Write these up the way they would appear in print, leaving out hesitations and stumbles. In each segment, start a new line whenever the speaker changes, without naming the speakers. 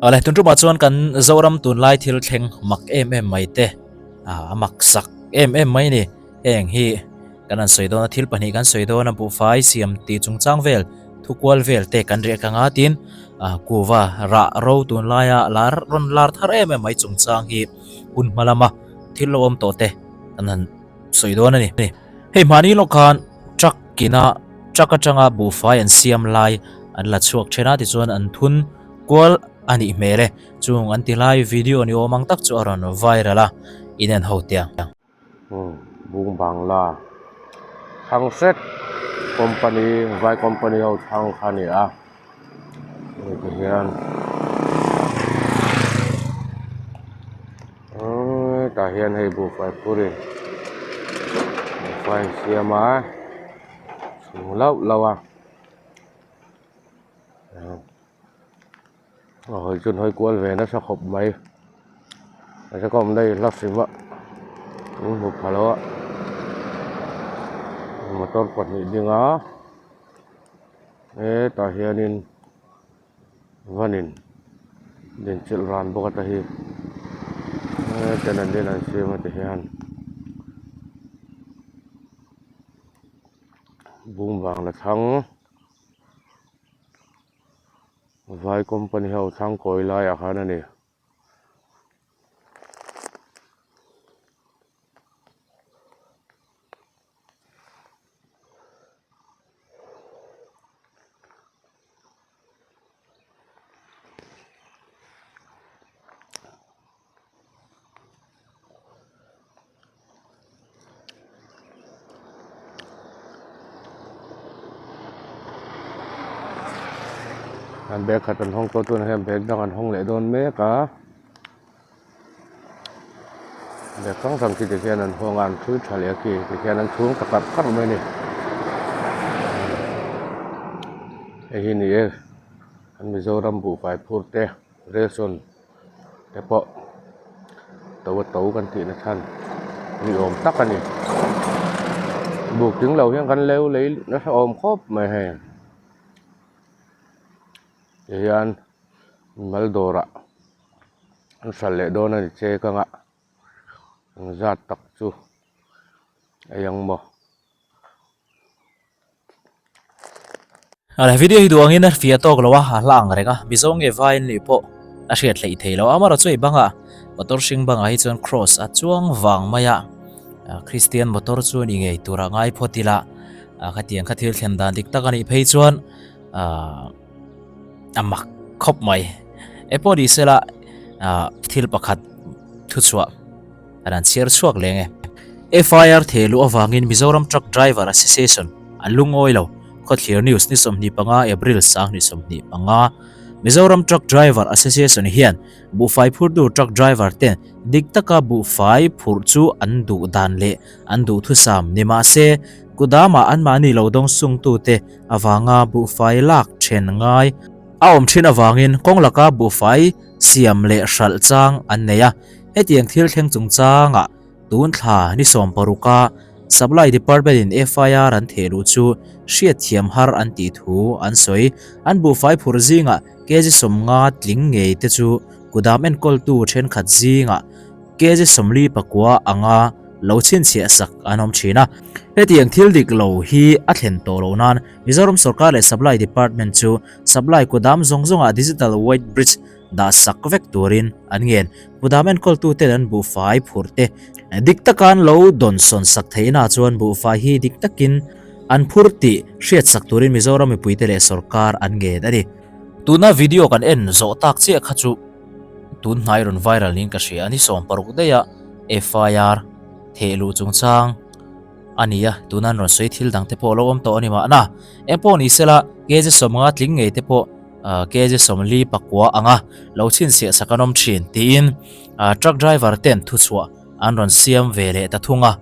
Awle, tun tumah chuan kan Zoram tunlai thil thleng mak em em mai te, a mak sak em em mai ni. Heng hi kan han sawi dawn a, thil pahnih kan sawi dawn a, buhfai siam tih chungchang vel, thukual vel te kan riak anga tin kuva rah ro tunlaia lar rawn lar thar em em mai chungchang hi hun hma lama thil lo awm tawh te kan han sawi dawn a ni. Hei hmahni lawk khan truck kina truck atanga buhfai an siam lai an la chhuak then a tichuan an thun kual a nih hmel e. Chung an ti lai video ni awm ang tak chu a rawn viral a, inen ho tiang.
Bung Bangla thlang hret company vai company ho thlang kha a ni a hei ti hian tah hian hei buhfai phur in buhfai an siam a chhung lauh lauh a. A hawi chu an hawi kual ve nasa khawp mai a ka awmna hi hla hrim a an hmu pha lo a motor pahnih ding a hetah hianin van in dinchilh ran bawk a ta hi hetiang an in an siam a ti hian bung vang la thlang. Vai company ho thlang kawi laiah khan a ni. An bag khat an hawng tawh tunah hian bag dang an hawng leh dawn mek a bag hrang hrang khi tikhian an hawng a an hrui tha leh a khi tikhian an chhung ta karh karh mai a ni hei hi ni e kan Mizoram buhfai phur te ration te pawh to a to kan tih na chhan ni awm tak a ni buk tling lo hian kan leu lei nasa awm khawp mai hei ti hian mal dawrah an hralh leh dawn a ni che kang a engzat tak chu ei ang maw.
Ala video hi duh angin a fiah tawk lo a, a hla ang reng a, Mizo nge vai an nih pawh a hriat hleih thei lo. Amaherawhchu chu hei bangah motor hring bangah hi chuan cross a chuang vang mai a, Christian motor chu a ni ngei turah ngai phawt ila, khatiang kha thil thlen dan dik tak a nih phei chuan a mak khawp mai. Epawh ni sela thil pakhat thuchhuah. An an chhiar chhuak leng e. FIR theh luh avangin Mizoram Truck Driver Association an lungawi lo. Khawthlir News ni 25 April 2025 Mizoram Truck Driver Association hian buhfai phurtu truck driver ten dik taka buhfai phurh chu an duh dan leh an duhthusam ni mahse kudamah anmahni lo dawng sungtute avanga buhfai lak then ngai a awm thin avangin kawng laka buhfai siam leh hralh chang an nei a. Hetiang thil thleng chungchangah tun thla ni 16 a Supply Department in FIR an theh luh chu hriatthiam har an tih thu an sawi. An buhfai phur zingah kg 50 tling ngei te chu kudam enkawltu thenkhat zingah kg 44 anga lo chhinchhiah sak an awm thin a. Hetiang thil dik lo hi a thlen tawh loh nan Mizoram Sorkar leh Supply Department chu Supply kudam zawng zawngah Digital Weight Bridge dah sak vek turin an ngen. Kudam enkawltuten an buhfai phurh te dik taka an lo dawnsawn sak theihna chuan buhfai hi dik takin an phur tih hriat sak turin Mizoram mipuite leh sorkar an ngen a ni. Tuna video kan en zawh tak chiah kha chu tun hnai rawn viral niin ka hria a ni 60 daih a FIR theh luh chungchang a ni a, tuna an rawn sawi thil dang te pawh a lo awm tawh a ni mahna. Eng pawh ni sela kg 50 tling ngei te pawh kg 44 anga lo chhinchhiah sak an awm thin tiin truck driver ten thuchhuah an rawn siam ve leh ta thung a.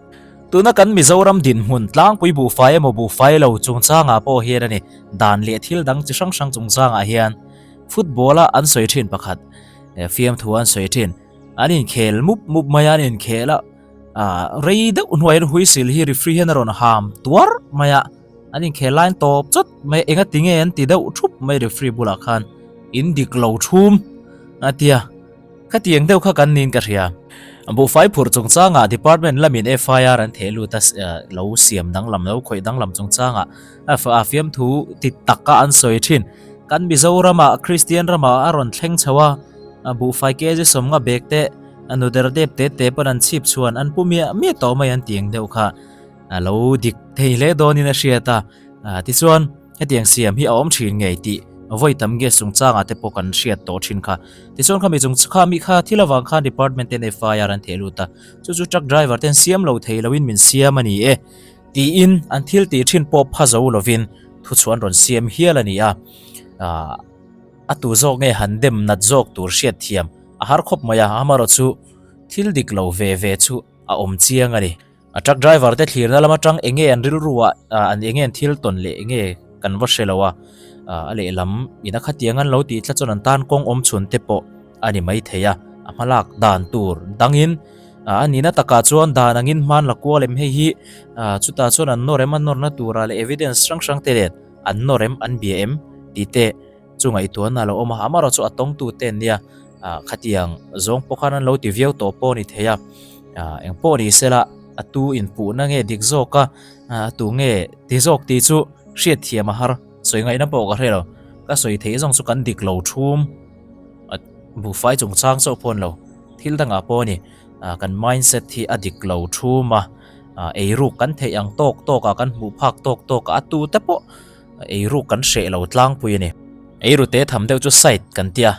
Tuna kan Mizoram dinhmun tlangpui buhfai emaw buhfai lo chungchangah pawh hian a ni dan leh thil dang chi hrang hrang chungchangah hian football a an sawi thin pakhat fiamthu an sawi thin an inkhel mup mup mai a an inkhel a rei deuh hnuaiah hian whistle hi referee hian a rawn ham tuar mai a. An inkhel lain tawp chawt mai enga ti nge an ti deuh thup mai referee bulah khan in dik lo thum. A tia. Khatiang deuh kha kan niin ka hria. Buhfai phurh chungchangah Department lamin FIR an theh lut a, lo siam danglam, lo khawih danglam chungchangah a fiamthu ti taka an sawi thin. Kan Mizoramah Kristian ramah a rawn thleng chho a, buhfai kg sawmnga bag te, nu der dep te te pawn an chhip chhuan an pu miah miah tawh mai an tiang deuh kha a lo dik thei hle dawnin a hriat a. Tichuan. Hetiang siam hi a awm thin ngei tih vawi tam gas chungchangah te pawh kan hriat tawh thin kha. Tichuan khami chung kha mi kha thil avang khan department ten FIR an theh lut a, chu chu truck driver ten siam lo thei loin min siam a ni e tiin an thil tih thin pawh pha zo lovin thuchhuah an rawn siam hial a ni a. Aah a tu zawk nge han dem nat zawk tur hriat thiam a har khawp mai a, amaherawhchu thil dik lo ve ve chu a awm chiang a ni. A truck driver te thlirna lam atang enge an rilru ah an enge an thil tawn leh enge kan va hre lo a, a lehlam in a khatiang an lo tih tlat chuan an tan kawng awm chhun te pawh a ni mai thei a, a hmalak dan tur dangin a nihna takah chuan dan angin hman la kual em hei hi chutah chuan an nawr em a nawrna turah leh evidence hrang hrang te nen an nawr em an bia em tih te chu ngaihtuahna a lo awm a, amaherawhchu a tawngtu te an nia ah khatiang zawng pawh khan an lo ti viau tawh pawh a ni thei a ah eng pawh ni sela a tu inpuhna nge dik zawk a ah a tu nge ti zawk tih chu hriat thiam a har sawi ngaihna pawh ka hre lo ka sawi theih zawng chu kan dik lo thum a buhfai chungchang chauh pawh a ni lo thil dangah pawh a ni ah kan mindset hi a dik lo thum a ah eiruk kan theih ang tawk tawk a kan hmuh phak tawk tawk a a tu te pawh. Eiru kan hreh lo tlangpui a ni. Eiru te tham deuh chu site kan tia,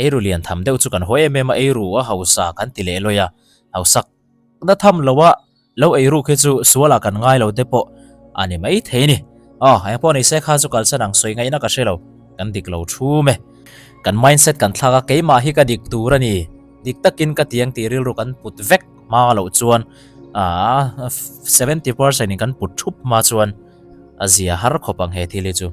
eiru lian tham deuh chu kan haw em em a, eiru a hausa kan ti leh lawi a, hausak na tham lo a, lo eiru khi chu sualah kan ngai lo te pawh a ni mai thei a ni. Aw, eng pawh ni se kha chu kalsan ang sawi ngaihna ka hre lo, kan dik lo thum e. Kan mindset kan thlak a, keimah hi ka dik tur a ni, dik takin ka tiang tih rilru kan put vek hma loh chuan, aah 70% in kan put thup hma chuan, A zia har khawp ang he thil hi chu.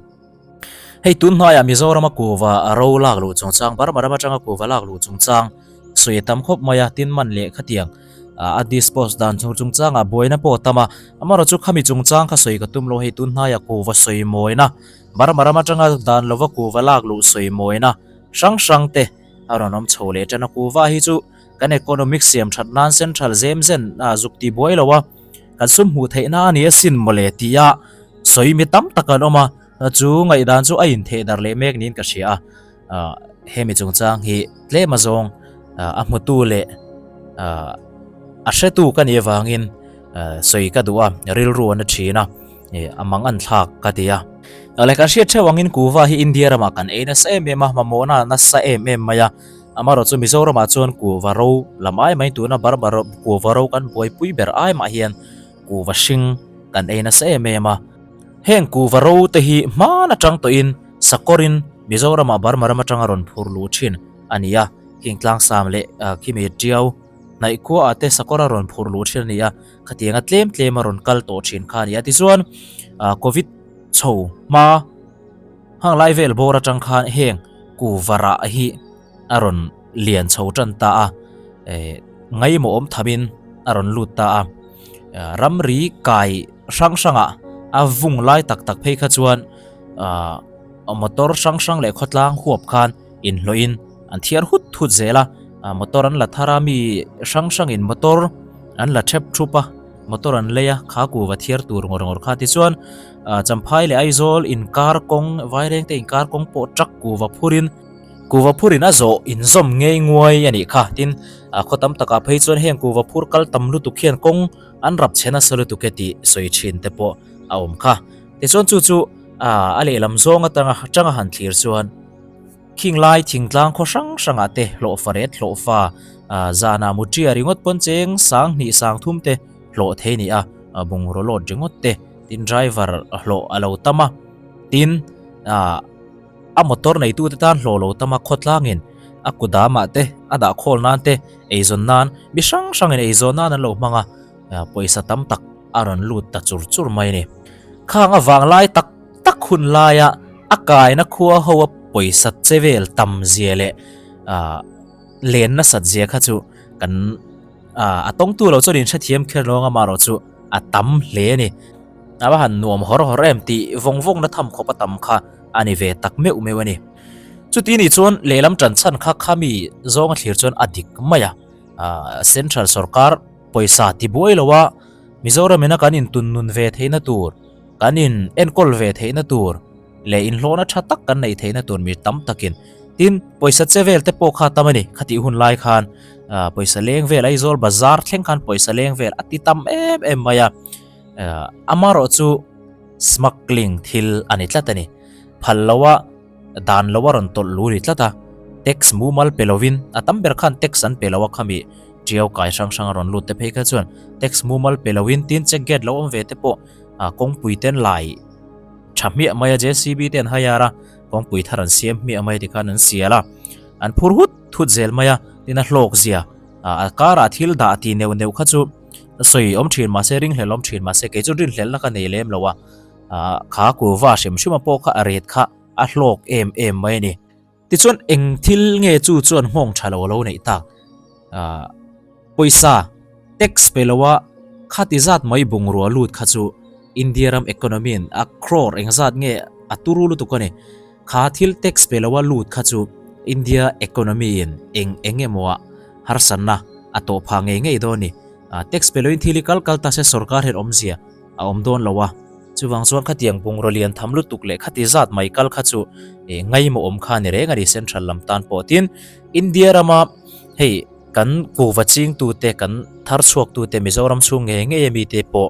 Hei tun hnuaiah Mizorama kuva a ro lak luh chungchang, Burma ram atanga kuva lak luh chungchang sawi a tam khawp mai a, tin man leh khatiang a dispose dan chung chungchangah buaina pawh a tam a, amaherawh chu khami chungchang kha sawi ka tum lo, hei tun hnuaiah kuva sawi mawina, Burma ram atanga dan lova kuva lak luh sawi mawina hrang hrang te a rawn awm chho leh tan a, kuva hi chu kan economic siam that nan central zem zen a zuk ti buai lo a. Kan sum hmuh theihna a ni asin mawle tia sawi mi tam tak an awm a, chu ngaihdan chu a intheh darh leh mek niin ka hria a, hemi chungchang hi tlem azawng a hmutu leh a hretu ka nih avangin sawi ka duh a, rilru an a thin a, a mang an thlak ka ti a. Leh kan hriat theuh angin Kuva hi India ramah kan ei nasa em em a, mamawhna a nasa em em mai a. Amaherawh chu Mizoramah chuan kuhva ro lam ai mai tuna Burma ro kuhva ro kan buaipui ber ai mah hian kuhva hring kan ei nasa em em a. Heng kuhva ro te hi hman atang tawhin sakawrin Mizoramah Burma ram atanga rawn phur luh thin a ni a, khing tlangsam leh khimi tiau hnaih khuaah te sakawr a rawn phur luh thin a ni a, khatianga tlem tlem a rawn kal tawh thin kha a ni a. Tichuan Covid chho hma. Hang lai vel bawr atang khan heng kuvarah hi a rawn lian chho tan ta a, eh ngaimawh awm thamin a rawn lut ta a. Ramri kai hrang hrangah a vung lai tak tak phei kha chuan ah motor hrang hrang leh khawtlang huap khan inhlawhin an thiar hut hut zel a, motor an la thar a mi hrang hrangin motor an la thep thup a. Motor an lei a, kha kuva thiar tur ngawr ngawr kha tichuan Champhai leh Aizawl inkar kawng, Vairengte inkar kawng pawh truck kuva phurin, kuva phurin a zawh inzawm ngei nguai a nih kha. Tin, khaw tam takah phei chuan heng kuva phur kal tam lutuk hian kawng an rap chhe nasa lutuk e tih sawi thin te pawh a awm kha. Tichuan chu chu a lehlam zawng atanga tanga han thlir chuan, Khing lai thingtlang khaw hrang hrangah te hlawhfa ret hlawhfa zana mutia ringawt pawn cheng sang hnih sang thum te hlawh thei a ni a, bungraw load ringawt te tin driver hlawh a lo tam a, tin a motor neitu te tan hlawh lo tam a khawtlangin a kudamah te a dah khawl nan te eizawn nan mi hrang hrangin eizawn nan an lo hmang a, pawisa tam tak a rawn lut ta chur chur mai a ni. Khang avang lai tak tak hun laia a kaina khua ho a pawisa che vel tam zia leh ah len nasat zia kha chu kan ah a tawngtu lo chuan in hrethiam kher lo anga marawh chu a tam hle a ni. A va han nuam hawr hawr em tih vawng vawng na tham khawp a tam kha a ni ve tak meuh meuh a ni. Chuti nih chuan lehlam tan chhan kha khami zawnga thlir chuan a dik mai a, Central sorkar pawisa ti buai lo a, Mizoram ina kan intun nun ve theihna tur, kan in enkawl ve theihna tur leh inhlawhna tha tak kan neih theihna tur mi tam takin tin pawisa che vel te pawh kha tam a ni. Khatih hun lai khan pawisa leng vel Aizawl bazar thleng khan pawisa leng vel a ti tam em em mai a, amaherawh chu smuggling thil a ni tlat a ni. Phal loa dan loa rawn tawlh lu ri tlat a, tax mumal pe lovin a tam ber khan tax an pe lo a khami Tiau kai hrang hrang a rawn lut te phei kha chuan tax mumal pe loin tin check gate lo awm ve te pawh kawngpui ten lai tha hmiah mai a JCB te an hire a kawngpui thar an siam hmiah mai tikhan an sial a an phur hut thut zel mai a tin a hlawk zia a karah thil dah ti neuh neuh kha chu sawi awm thin mahse ringhlel awm thin mahse kei chu rinhlelna ka nei lem lo a kha kuva hrim hrim a pawh kha a ret kha a hlawk em em mai a ni. Tichuan eng thil nge chu chuan nghawng tha lo a lo neih tak? Ahh pawisa tax pe loa khati zat mai bungrua lut kha chu India ram economy in a crore eng zat nge a turu lutuk a ni. Kha thil tax pe loa lut kha chu India economy in eng eng emaw ah harsatna a tawh phah ngei ngei dawn a ni. Ahh tax pe loin thil hi kal kal ta se sorkar hian awmzia a awm dawn lo a, chuvang chuan khatiang bungraw lian tham lutuk leh khati zat mai kal kha chu eh ngaimawh awm kha a ni reng a ni central lam tan pawh. Tin, India rama hei kan kuhva chingtute kan thar chhuaktute Mizoram chhung ngei ngei ami te pawh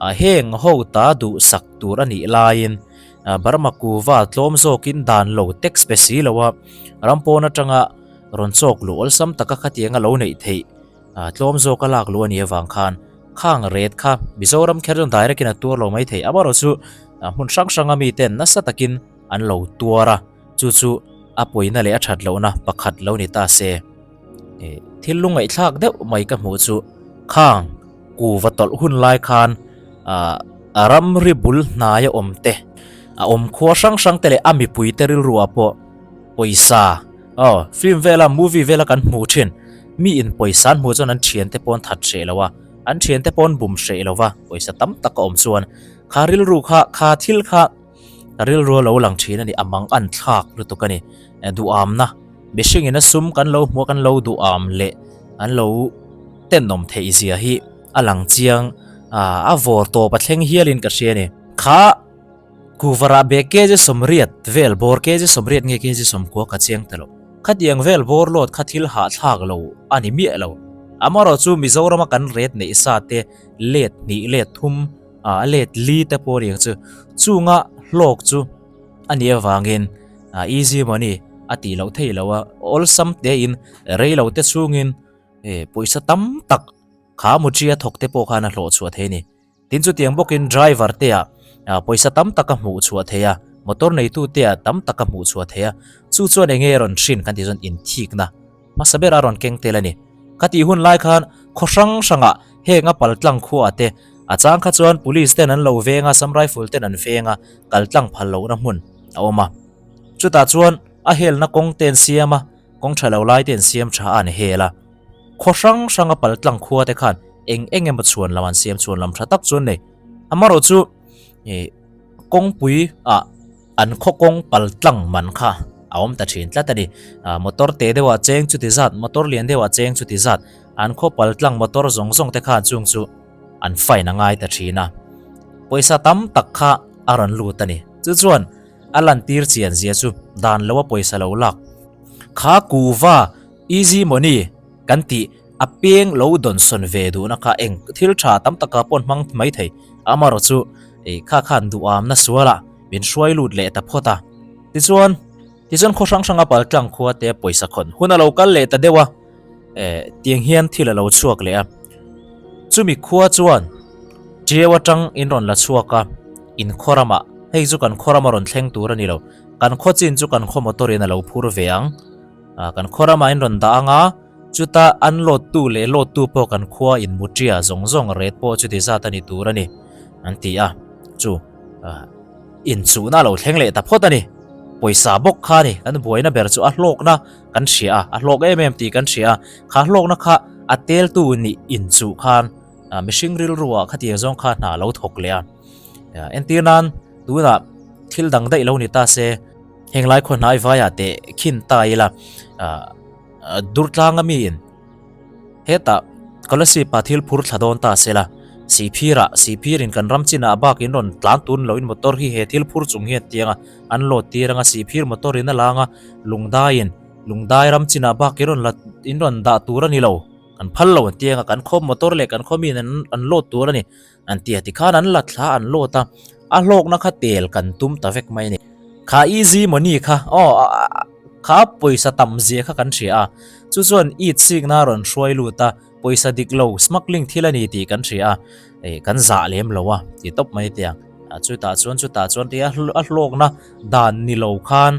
ah heng ho ta duhsak tur a nih laiin ah Burma kuhva tlawm zawkin dan lo tax pe si lo a, ram pawn atanga rawn chawk luh awlsam taka khatianga lo neih theih Ah tlawm zawk a lak luh a nih avang khan khang ret kha Mizoram kher chuan direct in a tuar lo mai thei. Amaherawh chu hmun hrang hranga miten nasa takin an lo tuar a, chu chu a pawina leh a that lohna pakhat lo ni ta se. Eh thil lungngaihthlak deuh mai ka hmuh chu khang kuva tawlh hun lai khan ah a ramri bul hnaia awm te, a awm khua hrang hrang te leh a mipui te rilru ah pawh pawisa aw film vela movie vela kan hmuh thin mi in pawisa an hmuh chuan an thian te pawn that hreh lo a an thian te pawn bum hreh lo va pawisa tam tak a awm chuan kha rilru kha kha thil kha rilru a lo lang thin a ni a mang an thlak lutuk a ni duhamna mihring in a sum kan lo hmuh a kan lo duham leh an lo tenawm theih zia hi a lang chiang a vawr tawp a thleng hial in ka hria a ni kha. Kuvarah be kg 80 vel bawr kg 80 nge kg 90 ka chiang ta lo. Khatiang vel bawr lawt kha thil hahthlak lo a ni miah lo. Amaherawh chu Mizorama kan ret neih sa te let hnih let thum a let li te pawh a ni ang chu. Chunga hlawk chu a nih avangin easy money a tih loh theih loh a, awlsam tein rei lo te chhungin pawisa tam tak kha Mutia thawk te pawh khan a hlawh chhuah thei a ni. Tin chutiang bawkin driver te ah pawisa tam tak a hmuh chhuah thei a, motor neitu te ah tam tak a hmuh chhuah thei a, chu chuan enge rawn hrin kan tih chuan inthikna hmasa ber a rawn keng tel a ni. Ka tih hun lai khan khaw hrang hrangah heng a paltlang khuaah te a chang kha chuan police ten an lo veng a, Assam Rifle ten an veng a, kaltlang phal lohna hmun a awm a. Chutah chuan a helna kawng te an siam a, kawng tha lo lai te an siam tha a an hel a. Khaw hrang hranga paltlang khua te khan eng eng emaw chhuan lam an siam chhuan lam tha tak chu an nei. Amaherawh chu ih kawngpui ah an khaw kawng paltlang man kha a awm ta thin tlat a ni. Ah motor te deuh ah cheng chuti zat motor lian deuh ah cheng chuti zat an khaw paltlang motor zawng zawng te khan chung chu an fine a ngai ta thin a. Pawisa tam tak kha a rawn lut a ni. Chu chuan a lantir chian zia chu dan lo a pawisa lo lak kha kuhva Easy money kan tih a peng lo dawnsawn ve duhna kha eng thil tha tam taka pawn hmang mai thei. Amaherawh chu ei kha khan duhamna sualah min hruai lut leh ta phawt a. Tichuan, tichuan khaw hrang hranga paltlang khua te pawisa khawn hun a lo kal leh ta deuh a, eh tiang hian thil a lo chhuak leh a. Chumi khua chuan Tiau atang in rawn la chhuak a, in khaw ramah, hei chu kan khaw rama rawn thleng tur a ni lo, kan khaw chin chu kan khaw motor in a lo phur ve ang. Ah kan khaw ramah in rawn dah ang a, chuta unload tu leh load tu pawh kan khua in mutia zawng zawng rate pawh chuti zat a ni tur a ni an ti a, chu ah inchuhna a lo thleng leh ta phawt a ni. Pawisa bawk kha a ni, kan buaina ber chu a hlawkna kan hria a, a hlawk em em tih kan hria a, kha hlawkna kha a teltu nih inchuh khan ah mihring rilruah khatiang zawng kha hna a lo thawk leh a. Entir nan tunah thil dang daih lo ni ta se. Heng lai khaw hnai vaiah teh khin ta ila Durtlanga miin hetah Kolasib-a thil phur thla dawn ta sela, Sihphirah Sihphirin kan ram chinah bak in rawn tlan tun loin motor hi he thil phur chung hian tianga an load tir anga Sihphir motor in a lang a, Lungdaiin Lungdai ram chinah bak in rawn la in rawn dah tur a ni lo, kan phal lo an tianga kan khaw motor leh kan khaw miin an load tur a ni. An ti a, tikhan an la thla an lawt a, a hlawkna kha tel kan tum ta vek mai a ni. Kha easy money kha aw kha pawisa tam zia kha kan hria a, chu chuan it sikna a rawn hruai lut a, pawisa dik lo smuggling thil a ni tih kan hria a, eh kan zah lem lo a ti tawp mai te ang. Chutah chuan chutah chuan tia a hlawkna dan ni lo khan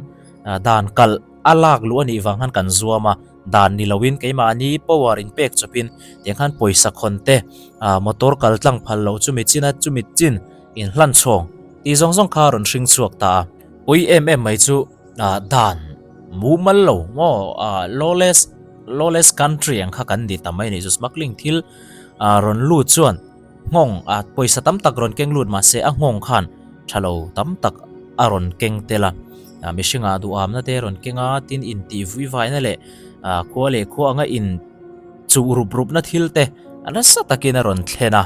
dan kalh a lak luh a nih vang khan kan zuam a. Dan ni loin keimahni power in pek chawpin tiang khan pawisa khawn te ah motor kal tlang phal loh chumi chin a chumi chin in hlan chhawng tih zawng zawng kha a rawn hring chhuak ta a. Pui em em mai chu ah dan mumal lo maw ah lawless lawless country ang kha kan ni ta mai a nih chu smuggling thil ah rawn lut chuan nghawng a pawisa tam tak rawn keng lut mahse a nghawng khan tha lo tam tak a rawn keng tel a ah mihringah duhamna te a rawn keng a tin intih vui vaina leh ah khua leh khua anga in chuh rup rup na thil te a nasa takin a rawn thlen a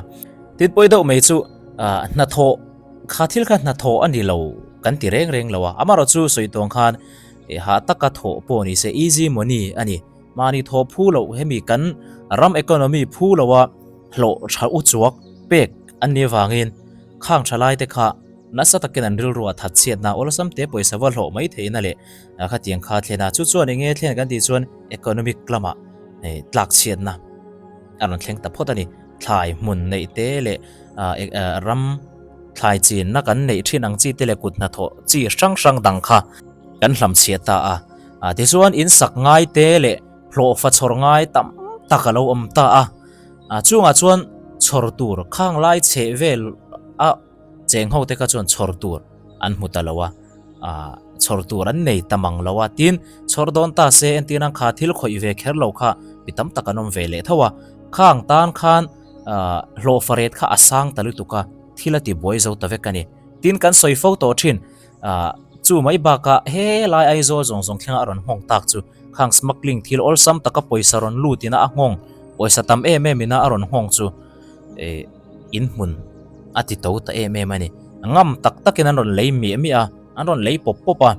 tin pawi deuh mai chu ah hnathawh kha thil kha hnathawh a ni lo kan ti reng reng lo a amaherawhchu sawi tawng khan eh hah taka thawh pawh ni se easy money a ni. Mahni thaw phu loh hemi kan ram economy phu loha hlawh tha u chuak pek an nih avangin khang tha laite kha nasa takin an rilru a that chhiatna awlsam te pawisa va hlawh mai theihna leh khatiang kha thlen a. Chu chuan enge thlen kan tih chuan economic lamah tlak chhiatna a rawn thleng ta phawt a ni. Thlai hmun neih te leh ram thlai chinna kan neih thin ang chi te leh kut hnathawh chi hrang hrang dang kha kan hlamchhiah ta a. Ah tichuan in sak ngai te leh hlawhfa chhawr ngai tam tak a lo awm ta a, ah chungah chuan chhawr tur khang lai chheh vel a cheng ho te kha chuan chhawr tur an hmu ta lo a, ah chhawr tur an nei ta mang lo a, tin chhawr dawn ta se entir nan kha thil khawih ve kher lo kha mi tam tak an awm ve leh tho a, khang tan khan ah hlawhfa ret kha a sang ta lutuk a, thil a ti buai zo ta vek a ni, tin kan sawi fo tawh thin. Ah, chu mai bakah he lai Aizawl zawng zawng thlenga a rawn nghawng tak chu khang smuggling thil awlsam taka pawisa rawn lut ina a nghawng, pawisa tam em em ina a rawn nghawng chu eh in hmun a ti to ta em em a ni. Ngam tak takin an rawn lei miah miah a, an rawn lei pawp pawp a,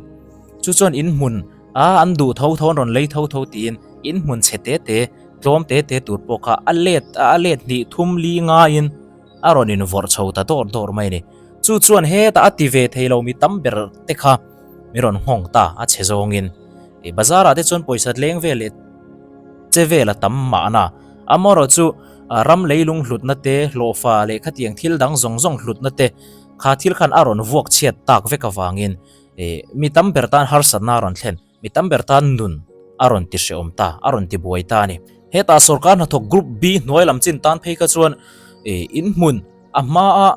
chu chuan in hmun a an duh tho tho an rawn lei tho tho tiin in hmun chhe te te tlawm te te tur pawh kha a let a let hnih thum li ngaiin a rawn invawrh chho ta dawr dawr mai a ni. Chu chuan hetah a ti ve thei lo mi tam ber te kha mi rawn nghawng ta a chhe zawngin. Ih bazar ah te chuan pawisa leng vel leh che vel a tam mahna. Amaherawh chu ram leilung hlutna te, hlawhfa leh khatiang thil dang zawng zawng hlutna te kha thil khan a rawn vuak chhiat tak vek avangin ih mi tam ber tan harsatna a rawn thlen. Mi tam ber tan nun a rawn ti hrehawm ta, a rawn ti buai ta a ni. Hetah sorkar hnathawk Group B hnuai lam chin tan phei kha chuan in hmun a hmaa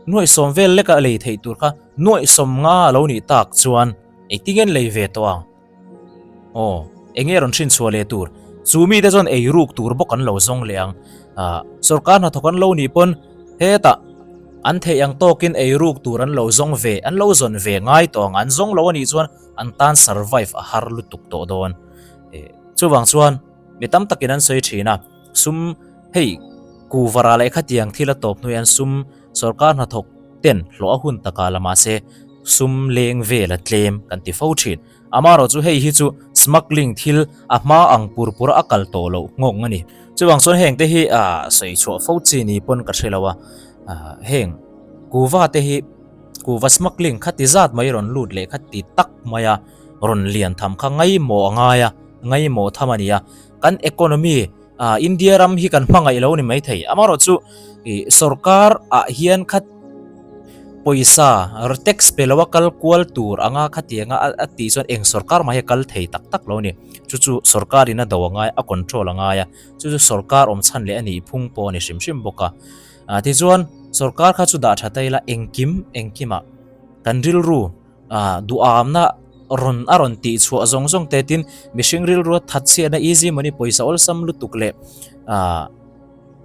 nuaihsawm vel leka lei theih tur kha nuaihsawm nga a lo nih tak chuan engtin nge lei ve tawh ang? Aw, eng nge rawn hrinchhuah leh tur? Chu mite chuan ei ruk tur bawk an lo zawng leh ang. Sorkar hnathawk an lo nih pawn hetah an theih ang tawkin ei ruk tur an lo zawng ve, an lo zawn ve ngai tawh ang. An zawng lo a nih chuan an tan survive a har lutuk tawh dawn. Chuvang chuan mi tam takin an sawi thin a, sum hei kuvara leh khatiang thil a tawp hnuai an sum sorkar hnathawk ten hlawh a hun takah la mahse sum leng vel a tlem kan ti fo thin. Amaherawh chu hei hi chu smuggling thil a hma ang pur pur a kal tawh loh nghawng a ni. Chuvang chuan heng te hi sawi chhuah fo chi ni pawn ka hre lo a, heng kuva te hi Kuhva smuggling kha ti zat mai rawn lut leh kha ti tak mai a, rawn lian tham kha ngaimawh a ngai a, ngaimawh tham a ni a. Kan economy ah India ram hi kan hmangaih lo ni mai thei. Amaherawh chu ih sorkar ah hian kha pawisa tax pe lo a kal kual tur anga khatianga a tih chuan eng sorkar mah hi a kal thei tak tak lo a ni. Chu chu sorkar in a do a ngai a, a control a ngai a, chu chu sorkar awm chhan leh a nih phung pawh a ni hrim hrim bawk a. Ah tichuan sorkar kha chu dah tha ta ila engkim engkimah kan rilru ah duhamna rawn a rawn tih chhuah zawng zawng te tin mihring rilru a that chhiatna easy money pawisa awlsam lutuk leh ah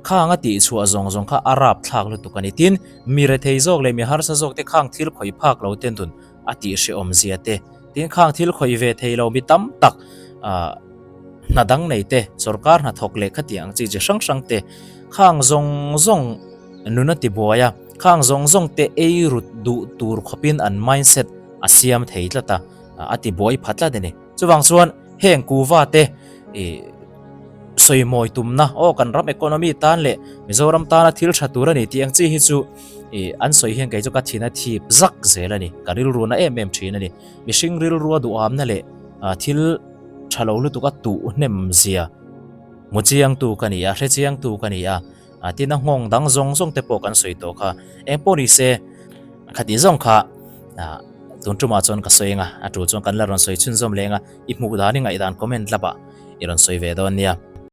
khang a tih chhuah zawng zawng kha a rap thlak lutuk a ni tin mi rethei zawk leh mi harsa zawk te khang thil khawih phak lo ten dun a tih hrehawm zia te. Tin khang thil khawih ve thei lo mi tam tak ah hna dang nei te, sorkar hnathawk leh khatiang ang chi chi hrang hrang te khang zawng zawng nun a ti buai a, khang zawng zawng te ei rut duh tur khawpin an mindset a siam thei tlat a, a ti buai pha tlat a ni. Chuvang chuan heng kuva te ih sawimawi tumna aw kan ram economy tan leh Mizoram tana thil tha tur a ni tih ang chi hi chu ih an sawi hian kei chu ka thin a thip zak zel a ni, ka rilru na em em thin a ni. Mihring rilrua duhamna leh thil tha lo lutuk a tuh hnem zia hmu chiangtu ka ni a, hre chiangtu ka ni a, tin a nghawng dang zawng zawng te pawh kan sawi tawh kha. Eng pawh ni se khati zawng kha tun tumah chuan ka sawi eng a, a tul chuan kan la rawn sawi chhunzawm leng a, i hmuh dan i ngaihdan comment lap ah i rawn sawi ve dawn nia.